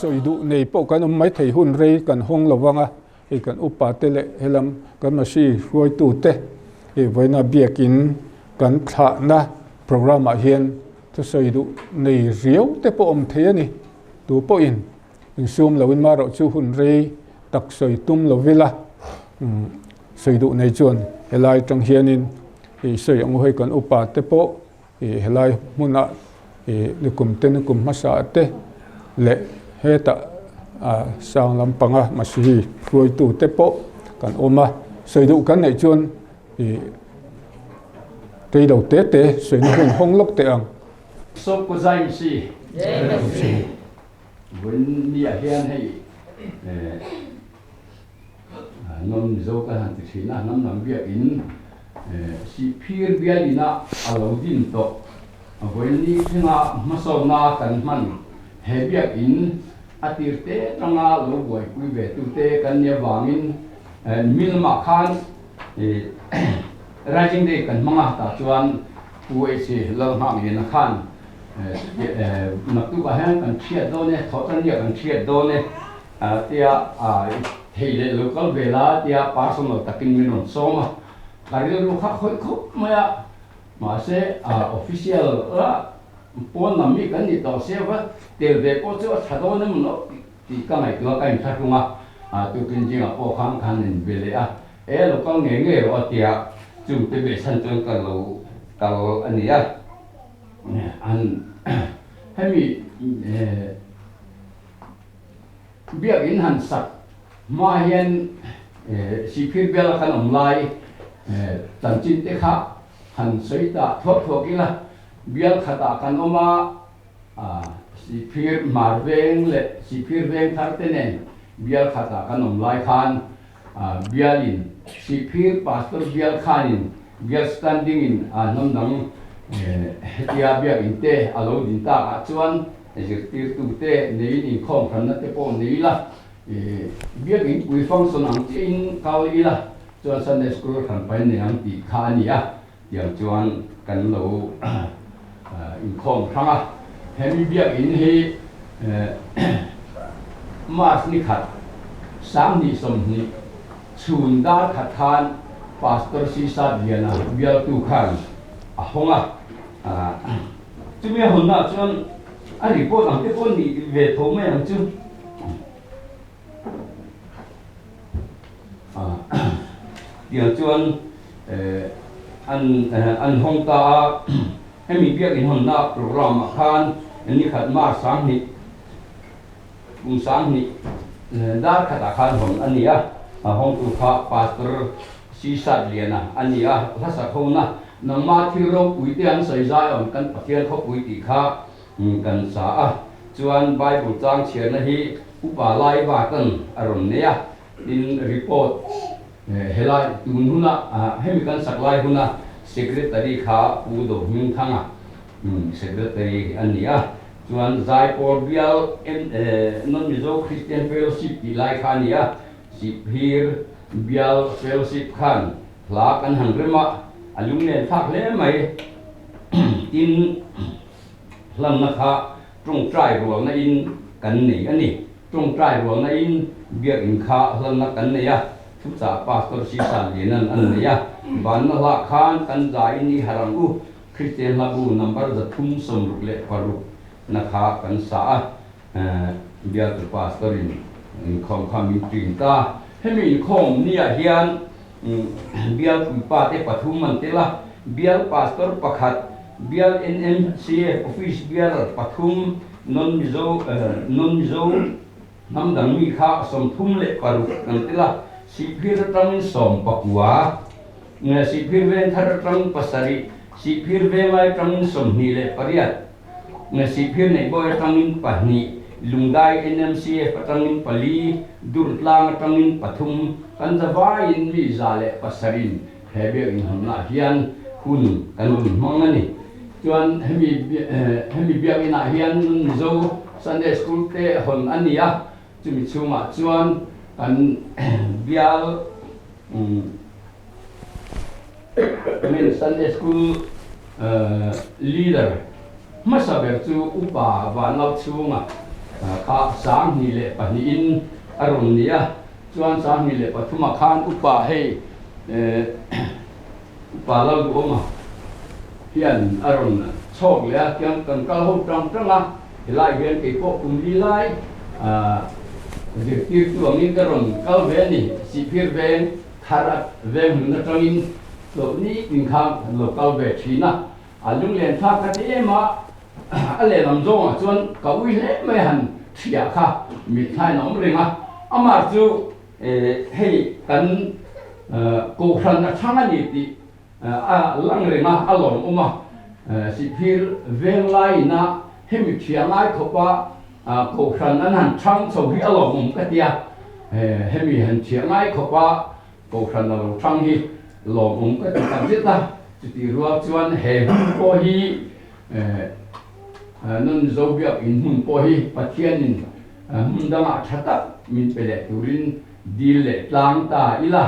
Sawi duh nei pawh kan awm maithei hun rei kan hawng lo vang a, hei kan upa te leh helam kan masi hruaitu te hei vawiina biakin kan thlahna programme ah hian thusawi duh nei riau te pawh awm thei a ni. Tu pawhin insum loin marawh chu hun rei tak sawi tum lo vila sawi duh nei chuan helai tang hianin i sawi ang u hei kan upa te pawh i helai hmuna i nikum te nikum hmasa te leh hetah a sang lampanga masihi hruaitu te pawh kan awm a sawi duh kan neih chuan i reilo te te sawina hun hawng lawk teh ang. Sawpkaw Zaimsi vawiin ni ah hian hei Non Mizo kan han ti thin a, hnam lam biakin Sihphir bial inah a lo din tawh. Vawiin ni thlenga hmasawnna kan hman he biakin a tir te atanga lo buaipui ve tute kan nih avangin nimin lamah khan Rising Day kan hmang a, tah chuan Pu H Lalnghakliana khan naktukah hian kan thiat dawn e, thawhtannia kan thiat dawn e. Tia thei leh lo kal ve la tia personal takin min rawn sawm a, ka rilru kha khawih khawp mai a, mahse official la pawn lam mi kan nih tawh sia va tel ve pawh chu a tha dawn em lo tih ka ngaihtuah ka inthlahrung a, tukin zingah pawh khan ka han inbe leh a, e lo kal ngei ngei rawh a tia chungte behchhan chuan ka lo kal a ni a, an hemi Biakinn han sak hma hian Sihphir biala kan awm lai chanchin te kha han sawi ta thuak thuak ila, bial khatah kan awm a, Sihphir hmar veng leh Sihphir veng thar te nen bial khatah kan awm lai khan bialin Sihphir Pastor bial khanin bial standing in hnam dang hetia biakinn te a lo din takah chuan Zirtirtute neiin inkhawm hranna te pawh nei ila, biakinn pui function ang chiahin kal ila chuan Sunday School hran pai nei ang tih kha a ni a, tiang chuan kan lo inkhawm hrang a. Hemi biakinn hi March ni khat 2020 chhun dar khat khan Pastor Sisat Liana bialtu khan a hawng a. Chumi a hawnnaah chuan a report ang te pawh nih ve tho mai ang chu. Tiang chuan an an hawng ta a, hemi biakin hawnna program ah khan nikhat March 20 kum 20 dar khatah khan hawn a ni a, a hawngtu kha Pastor Sisat Liana a ni a, hla sak hona Nangmah thil ropui te an sawi zai awm kan Pathian khawpui tih kha kan sa a, chuan Bible chang chhiarna hi upa lai vatan a rawn nei a, tin report helai tun huna hemi kan sak lai huna Secretary kha Pu Dohmingthanga Secretary a ni a, chuan Zaipawl bial Non Mizo Christian Fellowship tih lai kha a ni a, Sihphir bial Fellowship khan Hla kan han rem a, a lunglen thlak hle mai. Tin, hlanna kha tawngtai rualna in kan nei a ni. Tawngtai rualna in biakinn kha hlanna kan nei a, thuchah Pastor Sisa Lianan an nei a. Vanna hlah khan kan za in i harh ang u, Kristian hlabu number 366 na kha kan sa a. Bialtu Pastor in inkhawm kha min ṭin ta. Hemi inkhawm niah hian Bialpui pa te pathum an tel a, Bial Pastor pakhat, Bial NMC Office Bearer pathum, Non Mizo Non Mizo hnam dang mi kha 36 an tel a, Sihphir atangin 19, Sihphir Vengthar atang pasarih, Sihphir Venglai atangin 28. Sihphir Neihbawi atangin pahnih, Lungdai NMCF atangin pali, Durtlang atangin pathum, kan zavaiin mi 107 in he biakinn hawnnaah hian hun kan rawn hmang a ni. Chuan hemi hemi biakinn ah hian Mizo Sunday School te hawn a ni a, chumi chhungah chuan kan bial Amen Sunday School leader hmasa ber chu Upa Vanlauchhunga kha 2002 in a rawn ni a, chuan 2003 ah khan upa hei upa Lalduhawma hian a rawn chhawk leh a, tiang kan kal ho tang tang a, helai hian keipawh kum li lai zirtirtu angin ka rawn kal ve a ni, Sihphir veng thar a veng hmun atangin tlawhni tin khan kan lo kal ve thin a. A lunglen thlak ka ti em a, a lehlam zawngah chuan ka ui hle mai a han thiah kha mitthla in a awm reng a, amah chu hei kan kohhran a chhang a ni tih a lang reng a, a lawmawm a, Sihphir veng laiin a hemi thiah ngai khawpa kohhran an han chhang chho hi a lawmawm ka ti a, hemi han thiah ngai khawpa Kohhran a lo hrang hi lawmawm ka ti tak zet a, chutih rual chuan he hun pawh hi Nun Zobiak in hmun pawh hi Pathianin hmun dangah tha tak min pe leh turin dil leh tlang ta ila.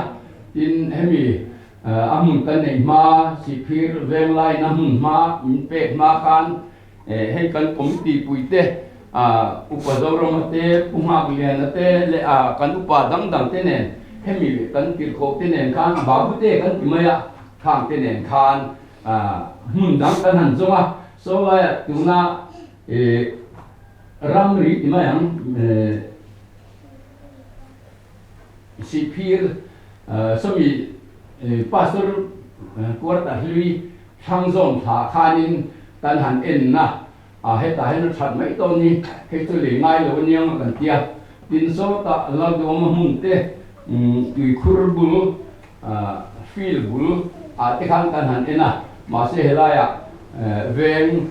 Tin, hemi a hmun kan neih hma, Sihphir Venglaiin a hmun hma min pek hma khan Hei kan committee puite Upa Zorama te, Pu Nghakliana te leh kan upa dang dang te nen hemi kan tirhkoh te nen khan Babute kan ti mai a, khang te nen khan hmun dang kan han zawng a, saw laiah tuna ramri ti mai ang Sihphir sawmi Pastor Quarter hlui thlang zawn thla khanin kan han en a, a hetah hian a that mai dawn hi, hei chu lei ngai lo aniang a kan ti a. Tin sawtah Lalduama hmun te tuikhur bul field bul ah te khan kan han en a, mahse helaiah veng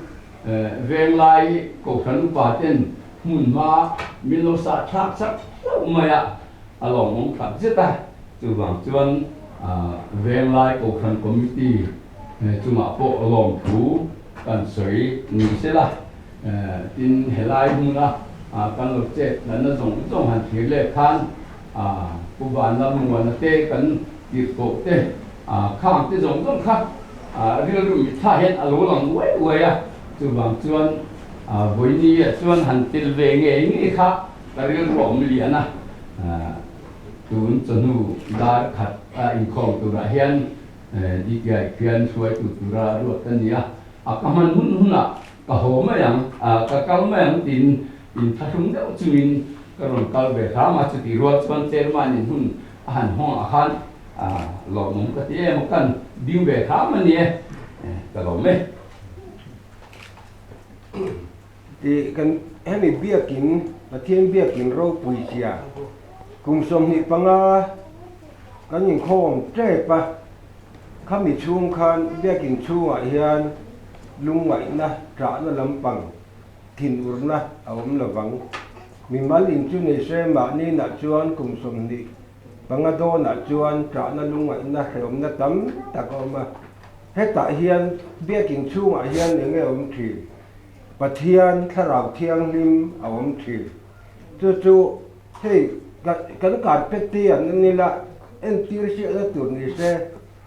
Venglai Kohhran upa ten hmun hma min lo sah thlak chak hlauh mai a, a lawmawm tak zet a. Chuvang chuan Venglai Kohhran Committee chungah pawh lawmthu kan sawi ni sela, tin helai hmuna kan lo chet tlanna zawng zawng han thlir leh khan Pu Vanlalmuana te kan tirhkoh te khang te zawng zawng kha rilru mitthla hian a lo lang uai uai a, chuvang chuan vawinia chuan han tel ve ngei ngei kha ka rilru a awm lian a, tun chawhnu dar khat a inkhawm turah hian DTI khian hruaitu tura ruat ka ni a, a ka hman hun hunah ka haw mai ang, ka kal mai ang tiin inthlahrung deuh chungin ka rawn kal ve hram a, chutih rual chuan chairman in hun a han hawngah khan lawmawm ka ti em a, kan ding ve hram a ni e, ka lawm e. Tih kan hemi biakin Pathian biakin ropui zia kum 25 kan inkhawm tep a, khami chhung khan biakin chhungah hian lungngaihna ṭahna lampang thinurna a awm lovang. Mimal in chu nei se mahni nah chuan kum 25 dawnah chuan ṭahna lungngaihna hrehawmna tam tak a awm a. Hetah hian biakin chhungah hian eng nge awm ṭhin? Pathian Thlarau Thianghlim a awm ṭhin. Chu chu hei kan carpet te an en ila entir hriatna tur ni se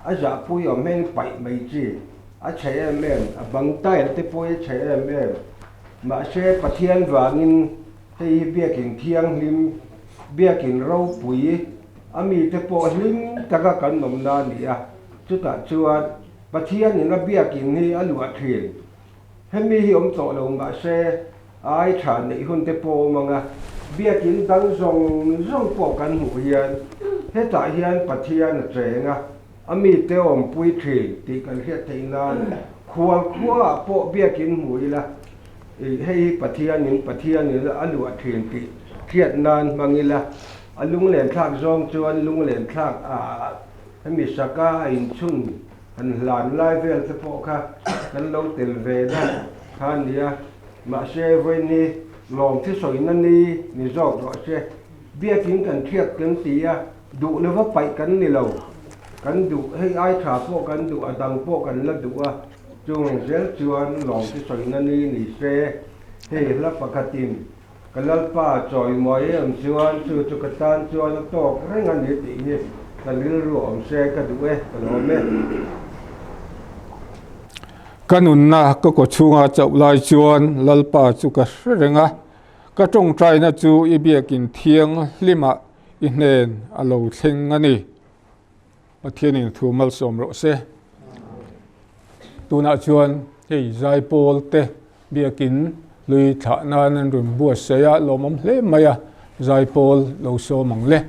a zahpui awm hian paih mai chi a chhe em em, a bang tile te pawh hi a chhe em em. Mahse Pathian vangin hei hi biakin thianghlim, biakin ropui a mite pawh hlim taka kan awmna a ni a, chutah chuan Pathianin a biakin hi a luah thin. Hemi hi awm tawh lo mahse a ai tha neih hun te pawh awm ang a, biakin dang zawng zawng pawh kan hmuh hian hetah hian Pathian a cheng a, A mite awmpui thin tih kan hriat theih nan khual khuaah pawh biakin hmu ila, ih hei hi Pathianin Pathianin a luah thin tih hriat nan hmang ila, a lunglen thlak zawng chuan lunglen thlak a hemi saka a inchhun han hlan lai vel te pawh kha kan lo tel ve na kha a nia. Mahse vawiin lawm thusawina ni ni zawk rawh se, biakin kan hriat kan ti a, Duh lova paih kan ni lo. Kan duh, hei ai tha pawh kan duh, a dang pawh kan la duh a, chung zel chuan lawm chu sawina ni ni se. Hei hla pakhatin ka Lalpa chawimawi em chuan chu chu ka tan chuan a tawk reng a ni tih hi ka rilru awm se ka duh e, ka lawm e. Ka nunna ka kawchhunga chauh lai chuan Lalpa chu ka hre reng a. Ka tawngtaina chu i biakin thianghlimah i hnen a lo thleng a ni. Pathianin thu malsawm rawh se. Tunah chuan hei Zaipawl te biakin hlui thlah nan an rawn buatsaih a, lawmawm hle mai a, Zaipawl lo sawm ang le.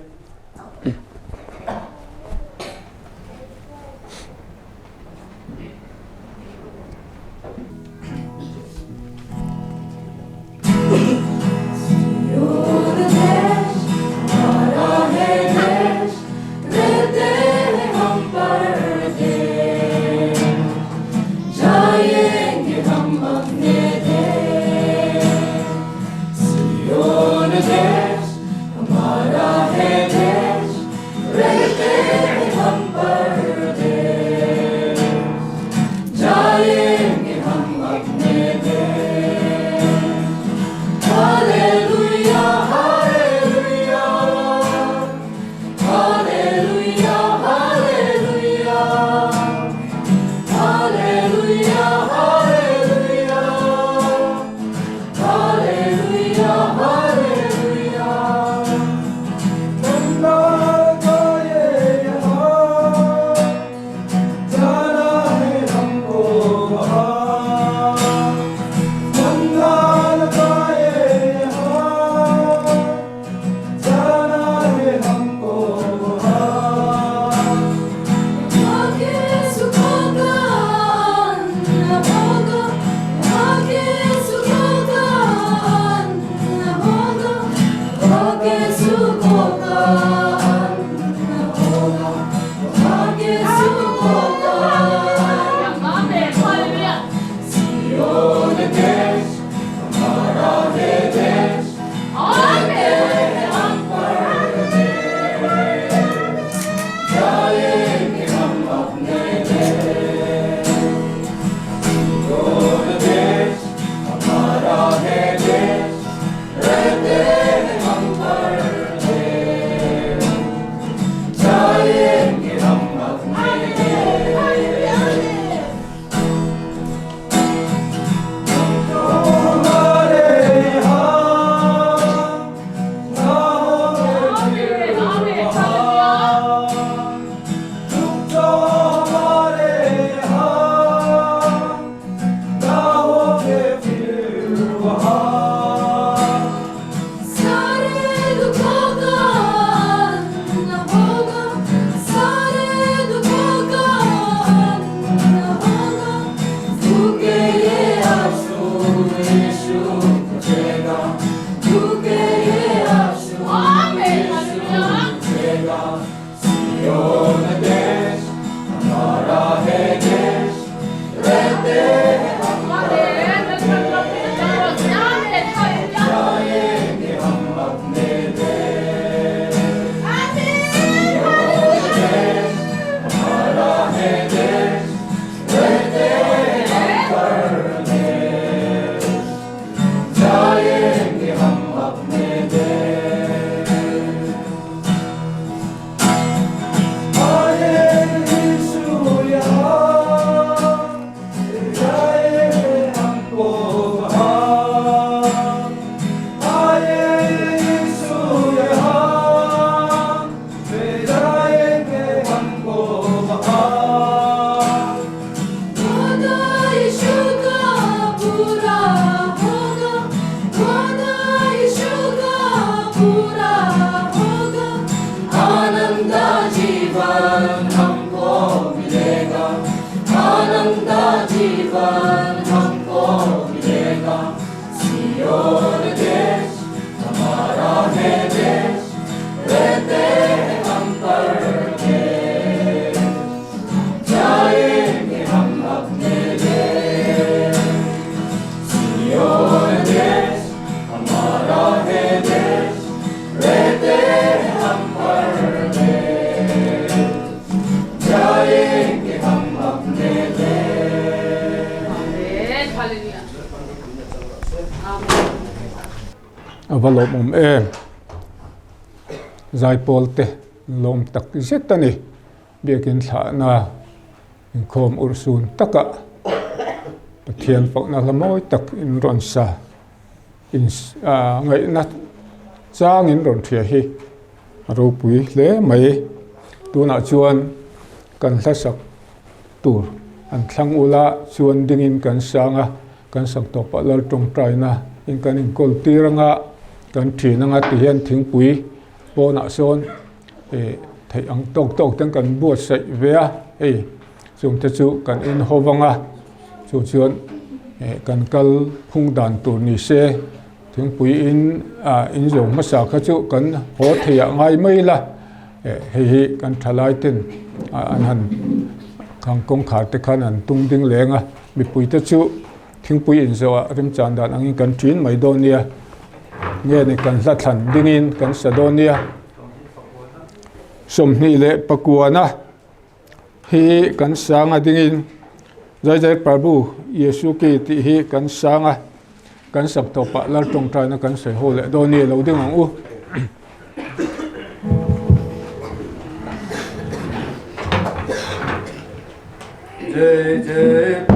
A va lawmawm em? Zaipawl te lawm tak zet a ni. Biakin thlahna inkhawm urhsun takah Pathian fakna hla mawi tak in rawn sa. In ngaihna chang in rawn hria hi a ropui hle mai. Tunah chuan kan hlasak tur an thlang ula chuan dingin kan sang a, kan sak tawpah lal tawngtaina in kan inkawl tir anga kan thin anga ti hian thingpui pawnah sawn ih theih ang tawk tawk ten kan buatsaih ve a hei chungte chu kan inhaw vang a chu chuan ih kan kal phung dan tur ni se thingpui in ah in zo hmasa kha chu kan haw theih ah ngai mai ila eh hei hi kan thalai ten ah an han khang kawngkhar te khan an tung ding leng a mipui te chu thingpui in zawh ah remchan dan angin kan ṭin mai dawn nia nge ni kan hla thlan dingin kan sa dawn nia 28na hi kan sang a dingin Jai Jai Prabhu Yesu ki tih hi kan sang a kan sak tawpah lal tawngtaina kan sawi ho leh dawn nia lo ding ang u. Jai Jai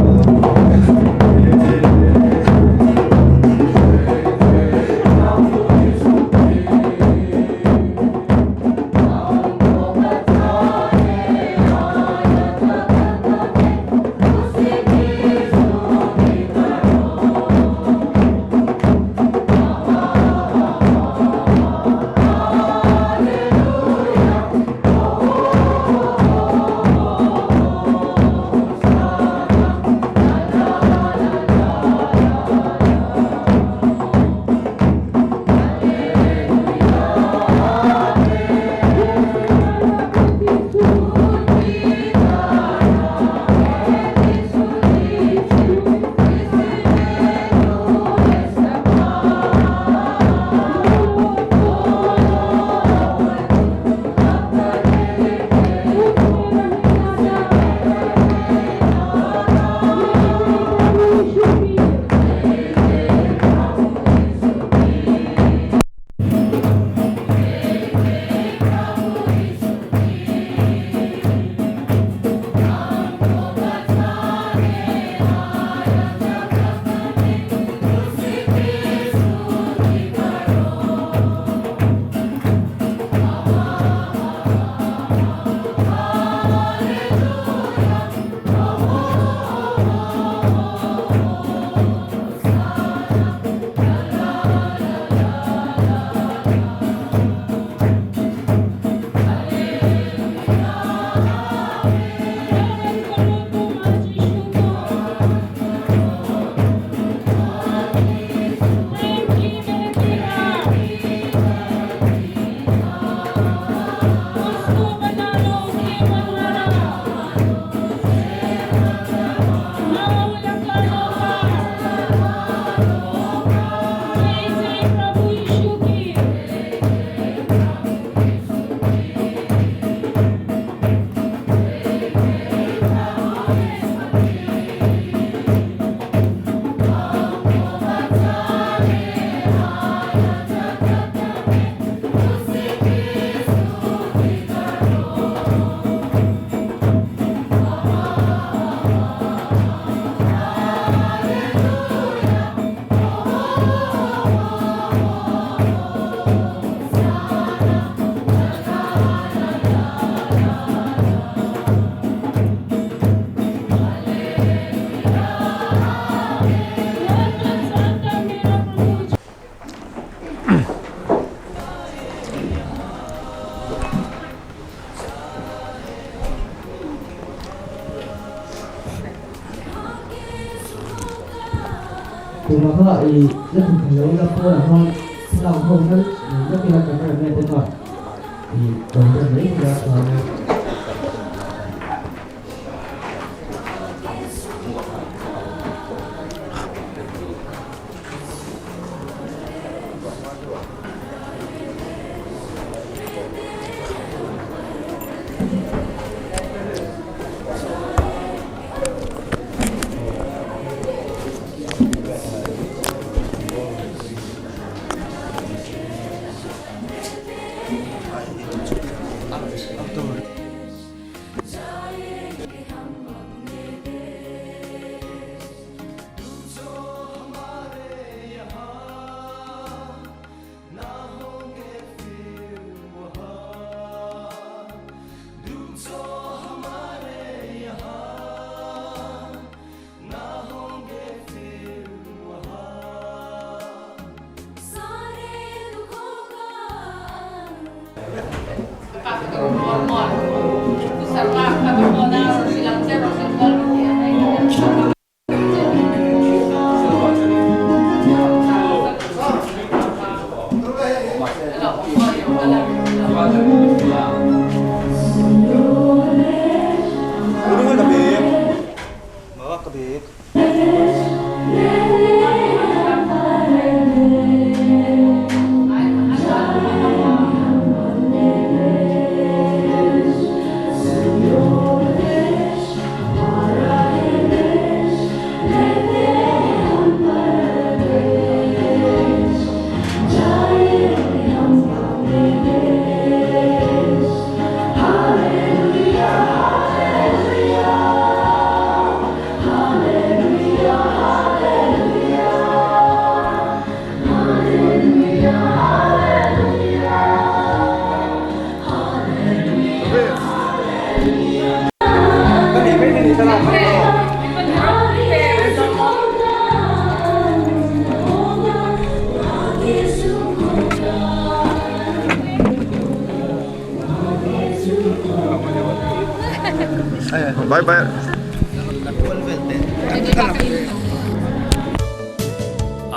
Bye bye.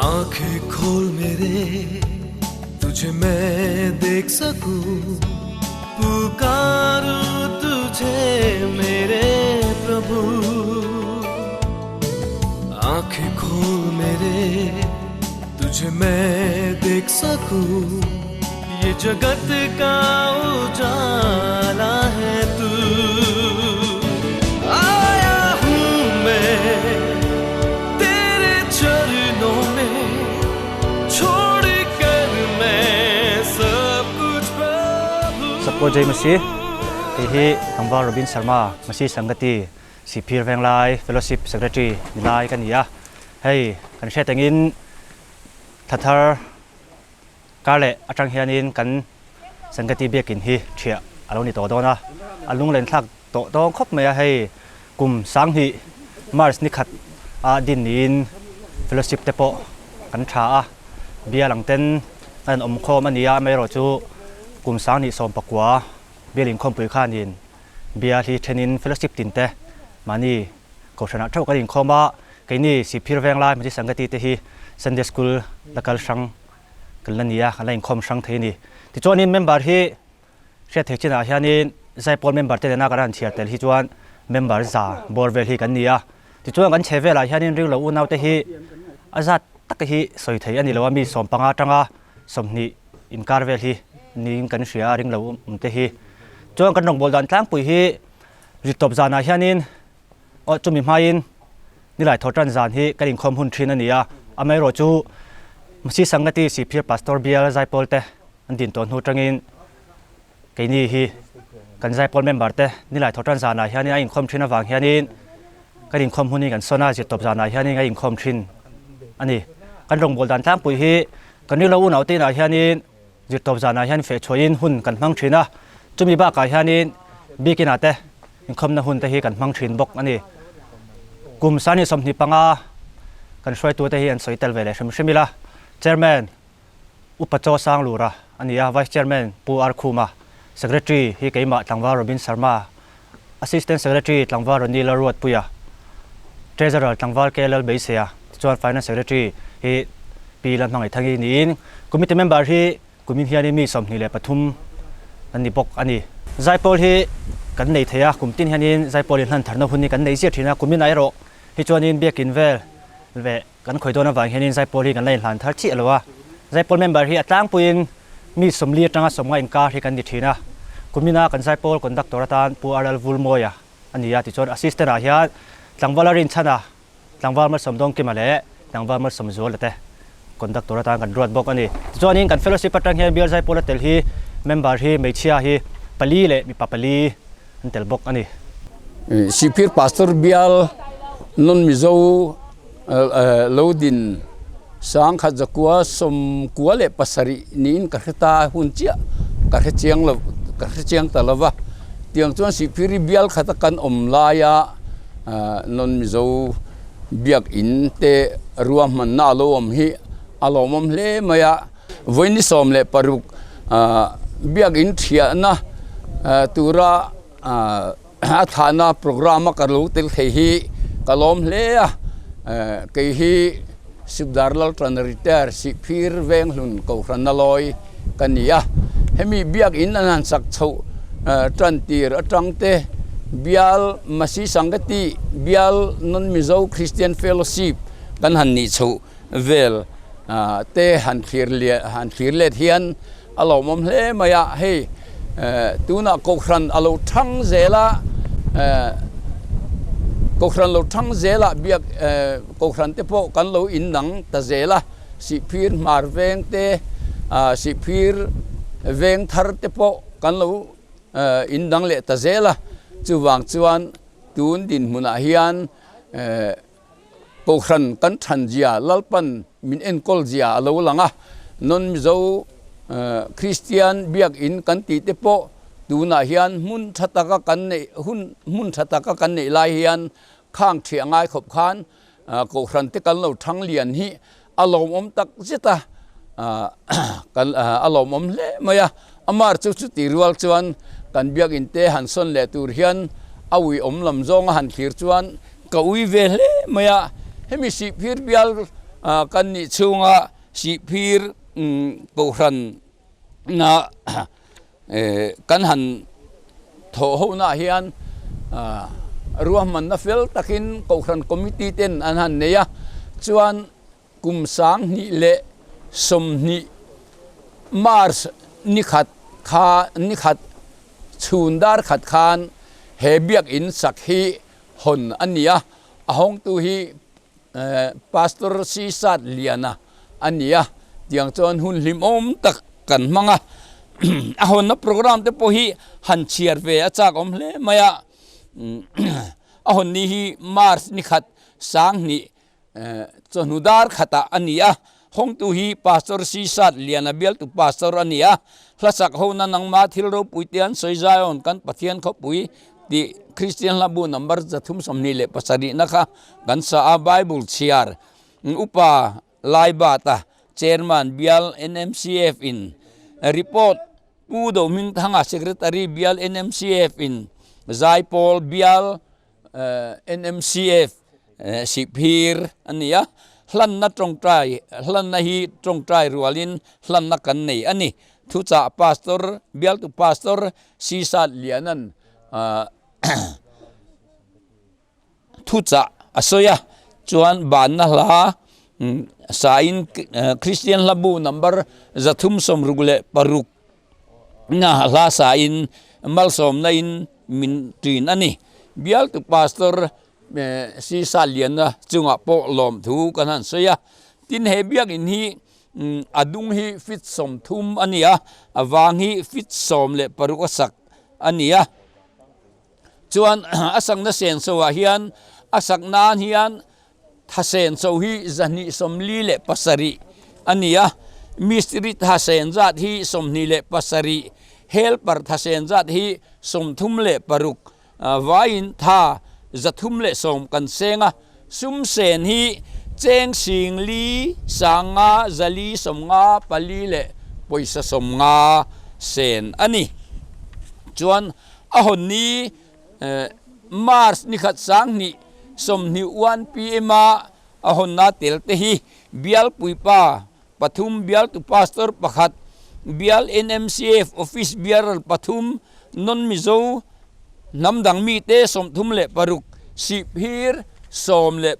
आंखें खोल मेरे तुझे मैं देख सकूं पुकारूं तुझे मेरे प्रभु आंखें खोल मेरे तुझे मैं देख सकूं ये जगत का उजाला है तू आया हूँ मैं तेरे चरणों में छोड़ कर मैं सब कुछ प्रभु Sakko Jai Masih kei hi Tlangval Robin Sharma Masih Sangati Sihphir Venglai Fellowship Secretary ni lai ka ni a. Hei kan hriat angin Thathar kar leh atang hianin kan Sangati biakin hi thiah a lo ni tawh dawn a, a lunglen thlak tawh dawng khawp mai a, hei kum sanghnih March ni khat a din niin Fellowship te pawh kan tha a, bial ang ten kan awm khawm a ni a, amaherawhchu kum sanghnih 19 bial inkhawmpui khanin Bial hi thenin fellowship tin te mahni kohhranah theuh kan inkhawm a, keini Sihphir Venglai Hmeichhe Sangati te hi Sunday School la kal hrang kan la ni a, kan la inkhawm hrang thei a ni. Tichuanin member hi hriat theih chinah hianin Zaipawl member te nena kan han chhiar tel hi chuan member za bawr vel hi kan ni a, tichuan kan chhe velah hianin ringlo unau te hi a zat tak hi sawi thei a ni lo a, mi 15 atanga 20 inkar vel hi niin kan hria a ringlo awm te hi. Chuan kan rawngbâwl dan tlangpui hi rit tawp zanah hianin aw chumi hmain nilai thaw tan zan hi kan inkhawm hun thin a ni a, amaherawhchu Masi Sangati Sihphir Pastor Bial Zaipawl te an din tawh hnu tangin keini hi kan Zaipawl member te nilai thaw tan zanah hianin a inkhawm thin avang hianin kan inkhawm hun hi kan sawn a, zirtawp zanah hianin a inkhawm thin a ni. Kan rawngbâwl dan tlangpui hi kan ringlo unaute inah hianin Zirtawp zanah hian feh chhuahin hun kan hmang thin a, chumi bakah hianin biakinah te inkhawmna hun te hi kan hmang thin bawk a ni. Kum 25 kan hruaitute hi an sawi tel ve leh hrim hrim ila, Chairman Upa Chaw Sanglura a ni a, Vice Chairman Pu R Khuma, Secretary hi keimah Tlangval Robin Sharma, Assistant Secretary Tlangval Ronnie Lalruatpuia, Treasurer Tlangval K Lalbeisia, tichuan Finance Secretary hi Pi Lalhmangaithangi niin Committee Member hi kumin hianin mi 23 an ni bawk a ni. Zaipawl hi kan nei thei a, kum tin hianin Zaipawl inhlan tharna hun hi kan nei ziah thin a, kumin ah erawh hi chuanin biakin vel leh Kan khawi dawn avang hianin Zaipawl hi kan la inhlan thar chiah lo a, Zaipawl member hi a tlangpuiin mi 40 atanga 50 inkar hi kan ni thin a, kumina kan Zaipawl conductor atan Pu RL Vulmawia a ni a, tichuan assistant ah hian Tlangvala Rinchhana, Tlangval Malsawmdawngkima leh Tlangval Malsawmzuala te conductor atan kan ruat bawk a ni. Tichuanin kan fellowship atang hian Bial Zaipawl a tel hi member hi hmeichhia hi pali leh mipa pali an tel bawk a ni. Sihphir Pastor Bial Non Mizo Lo din 1997 niin ka hre ta hun chiah ka hre chiang lo ka hre chiang ta lo va, tiang chuan Sihphiri bial khata kan awm laia non Mizo biakin te ruahmanna a lo awm hi a lawmawm hle mai a, vawiin ni 16 biakin thiahna. tura a thahna programme a ka lo tel thei hi ka lawm hle a, kei hi Sipdar Lalṭan Retire Sihphir Venghlun Kohhran a lawi ka ni a, hemi biakin an han sak chhoh ṭan tir aṭang te bial Masi Sangati bial Non Mizo Christian Fellowship kan han nih chhoh vel te han thlir leh han thlir let hian a lawmawm hle mai a, hei tunah Kohhran a lo thang zel a, Kohhran lo thang zelah biak Kohhran te pawh kan lo innang ta zel a, Sihphir hmar veng te, Sihphir veng thar te pawh kan lo indang leh ta zel a, chuvang chuan tun dinhmunah hian Kohhran kan than zia Lalpan min enkawl zia a lo lang a, non Mizo Kristian biakin kan tih te pawh tunah hian hmun tha taka kan neih hun hmun tha taka kan neih lai hian khang thiah ngai khawp khan Kohhran te kan lo thang lian hi a lawmawm tak zet a, kan a lawmawm hle mai a, amar chu chuti rual chuan kan biakin te han sawn leh tur hian a uiawm lam zawnga han thlir chuan ka ui ve hle mai a, hemi Sihphir bial kan nih chhunga Sihphir Kohhran na kan han thawh ho naah hian ruahmanna fel takin Kohhran Committee ten an han nei a, chuan kum 2020 March ni khat kha ni khat chhun dar khat khan he biakinn sak hi hawn a ni a, a hawngtu hi Pastor Si Sat Liana a ni a, tiang chuan hun hlimawm tak kan hmang a, a hawnna programme te pawh hi han chhiar ve a chak awm hle mai a, a hawn ni hi March ni khat 2000 chawhnu dar khatah a ni a, hawngtu hi Pastor Si Sat Liana bialtu Pastor a ni a, hlasak hona nangma thil ropui te an sawi Zion kan Pathian khawpui tih Kristian hlabu number 327 na kha kan sa a, Bible chhiar upa Laibata Chairman bial NMCF in report Pu Dohmingthanga Secretary bial NMCF in Zaipawl bial NMCF Sihphir a ni a, hlanna tawngtai hlanna hi tawngtai rualin hlanna kan nei a ni. Thuchah Pastor bialtu Pastor Sisat Lianan thuchah a sawi a, chuan banna hla sain Kristian hlabu number 366 na hla sain malsawmna in min ṭin a ni. Bialtu Pastor Sisat Liana chungah pawh lawmthu kan han sawi a, tin he biakin hi A dung hi feet 30 a ni a, a vang hi feet 16 a sak a ni a. Chuan a sakna senso ah hian a sak nan hian tha senso hi 247 a ni a, mistiri tha sen zat hi 27, helper tha sen zat hi 36, Vaiin tha 310 kan seng a, sum sen hi cheng 4000 sanga 454 leh pawisa 50 sen a ni. Chuan a hawn ni March ni khat 2021 pm a a hawnna tel te hi Bialpuipa pathum, bialtu pastor pakhat, bial NMCF office bearer pathum, non-Mizo hnam dang mite 36, Sihphir 19,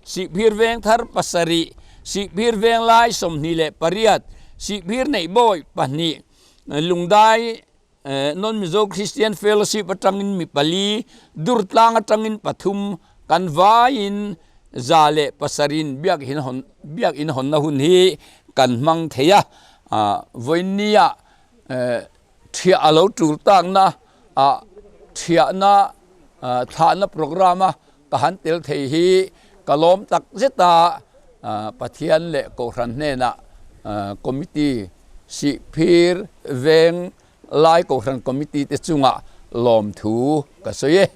Sihphir Vengthar pasarih, Sihphir Venglai 28, Sihphir Neihbawi pahnih, Lungdai Non-Mizo Christian Fellowship atangin mi pali, Durtlang atangin pathum kan vaiin 107in biakin hawn biakin hawnna hun hi kan hmang thei a. Vawiinnia thiah a lo tul takna ah thiahna thlahna programme a ka han tel thei hi ka lawm tak zet a, Pathian leh Kohhran hnenah Committee Sihphir Veng Lai Kohhran Committee te chungah lawmthu ka sawi e.